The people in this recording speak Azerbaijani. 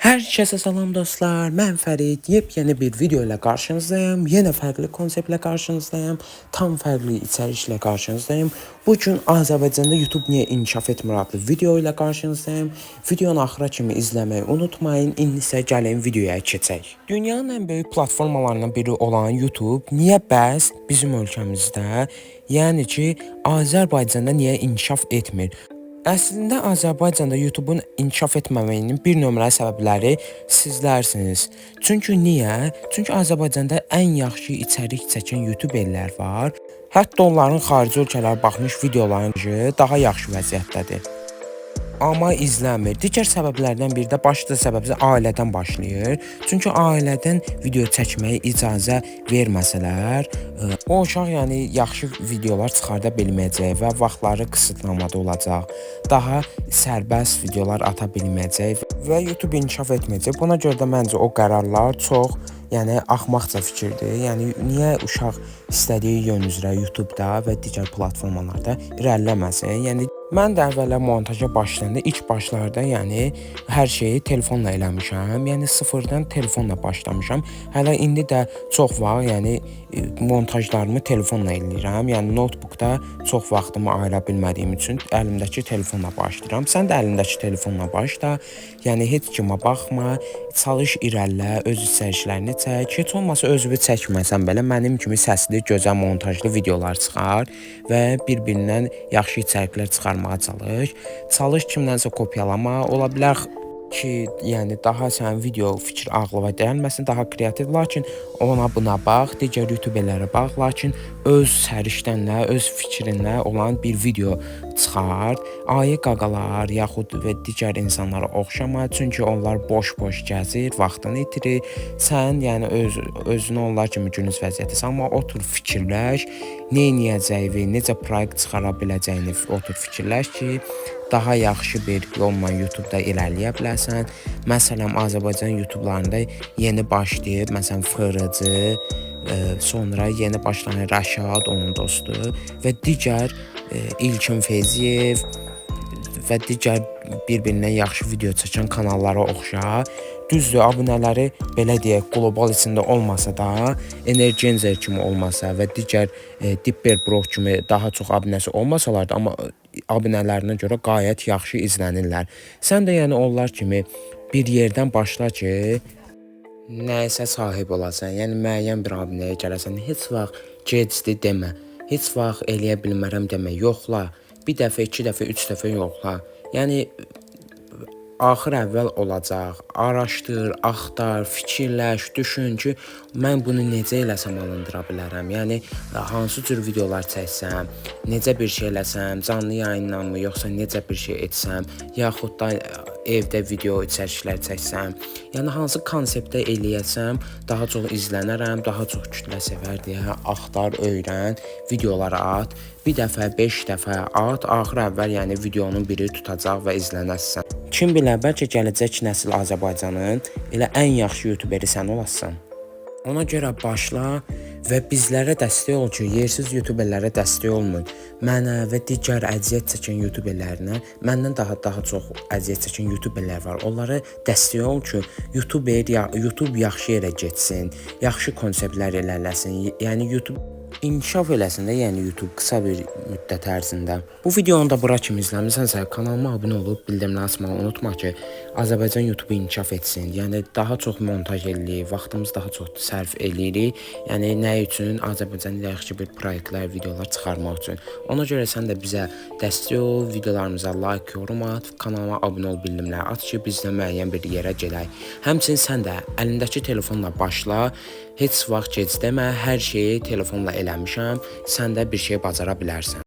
Herkese salam dostlar, mən Fərid. Yepyeni bir video ilə qarşınızdayım. Yenə fərqli konseptlə qarşınızdayım. Tam fərqli içəriklə qarşınızdayım. Bu gün Azərbaycanda YouTube niyə inkişaf etmir adlı video ilə qarşınızdayım. Videonu axıra kimi izləməyi unutmayın. İndi isə gəlin videoya keçək. Dünyanın ən böyük platformalarından biri olan YouTube niyə bəs bizim ölkəmizdə, yəni ki, Azərbaycanda niyə inkişaf etmir? Əslində Azərbaycanda YouTube-un inkişaf etməməyinin bir nömrəli səbəbləri sizlərsiniz. Çünki niyə? Çünki Azərbaycanda ən yaxşı içərik çəkən YouTuberlər var. Hətta onların xarici ölkələrə baxmış videoları daha yaxşı vəziyyətdədir. Amma izlənmir. Digər səbəblərdən biri də başlıca səbəb isə ailədən başlayır. Çünki ailədən video çəkməyə icazə verməsələr, o uşaq yəni yaxşı videolar çıxarda bilməyəcək və vaxtları qısıtlamada olacaq. Daha sərbəst videolar ata bilməyəcək və YouTube inkişaf etməyəcək. Buna görə də məncə o qərarlar çox, yəni axmaqca fikirdir. Yəni niyə uşaq istədiyi yön üzrə YouTube-da və digər platformalarda irəliləməsin? Yəni mən də əvvəllər montaja başlayanda ilk başlarda, yəni hər şeyi telefonla eləmişəm. Yəni sıfırdan telefonla başlamışam. Hələ indi də çox vaxt, yəni montajlarımı telefonla eləyirəm. Yəni notebookda çox vaxtımı ayıra bilmədiyim üçün əlimdəki telefonla başlayıram. Sən də əlindəki telefonla başla. Yəni heç kimə baxma, çalış irəlilə, öz içəriklərini çək. Heç olmasa özünü çəkməsən belə mənim kimi səsli, gözəl montajlı videolar çıxar və bir-birindən yaxşı içəriklər çıxarmağa çalış. Çalış kimdənsə kopyalama. Ola bilər ki, yəni daha sənin video fikir ağlına gəlməsin, daha kreativ, lakin ona buna bax, digər YouTuberlərə bax, lakin öz səriştənlə, öz fikrinlə olan bir video çıxart. Ayı qaqalar yaxud və digər insanlara oxşama, çünki onlar boş-boş gəzir, vaxtını itirir. Sən yəni öz özünü onlar kimi günüz vəziyyətdəsən, amma otur fikirləş, nə edəcəyini, necə proyekt çıxara biləcəyini otur fikirləş ki, daha yaxşı bir yolla YouTube-da irəliləyə bilərsən. Məsələn, Azərbaycan YouTube-larında yeni başlayıb, məsələn, FRC, sonra yeni başlayan Rəşad, onun dostu və digər İlkin Feyziyev və digər bir-birindən yaxşı video çəkən kanallara oxşar. Düzdür, abunələri belə deyək, qlobal içində olmasa da, Energenzer kimi olmasa və digər Dipper Bro kimi daha çox abunəsi olmasalar da, amma abunələrinə görə qayət yaxşı izlənirlər. Sən də yəni onlar kimi bir yerdən başla ki, nəyisə sahib olasan, yəni müəyyən bir abunəyə gələsən, heç vaxt gecdir demə, heç vaxt eləyə bilmərəm demə, yoxla. Bir dəfə, iki dəfə, üç dəfə yoxla. Yəni axır əvvəl olacaq. Araşdır, axtar, fikirləş, düşün ki, mən bunu necə eləsəm alındıra bilərəm. Yəni hansı cür videolar çəksəm, necə bir şey eləsəm, canlı yayınla mı, yoxsa necə bir şey etsəm, yaxud da evdə video içəriklər çəksəm. Yəni hansı konseptdə eləyəsəm, daha çox izlənərəm, daha çox kütlə sevər deyə axtar, öyrən, videoları at. Bir dəfə, 5 dəfə at, axır əvvəl yəni videonun biri tutacaq və izlənərsən. Kim bilər, bəlkə gələcək nəsil Azərbaycanın elə ən yaxşı YouTuberi sən olasan. Ona görə başla və bizlərə dəstək ol ki, yersiz YouTuberlərə dəstək olmayın. Mənə və digər əziyyət çəkən YouTuberlərinə, məndən daha çox əziyyət çəkən YouTuberlər var. Onlara dəstək ol ki, YouTuber ya YouTube yaxşı yerə getsin, yaxşı konseptlər irəliləsin. Yəni YouTube inkişaf eləsin də, yəni YouTube qısa bir müddət ərzində. Bu videonu da bura kimi izləmisənsə, kanalıma abunə olub bildirimləri açmağı unutma ki, Azərbaycan YouTube inkişaf etsin. Yəni daha çox montaj eləyirik, vaxtımızı daha çox sərf eləyirik. Yəni nə üçün? Azərbaycanda yaxşı bir proyektlər, videolar çıxarmaq üçün. Ona görə sən də bizə dəstək ol, videolarımıza like, yorum at, kanalıma abunə ol, bildirimləri aç ki, biz də müəyyən bir yerə gələk. Həmçinin sən də əlindəki telefonla başla. Heç vaxt gec demə, hər şeyi telefonla eləmişəm. Sən də bir şey bacara bilərsən.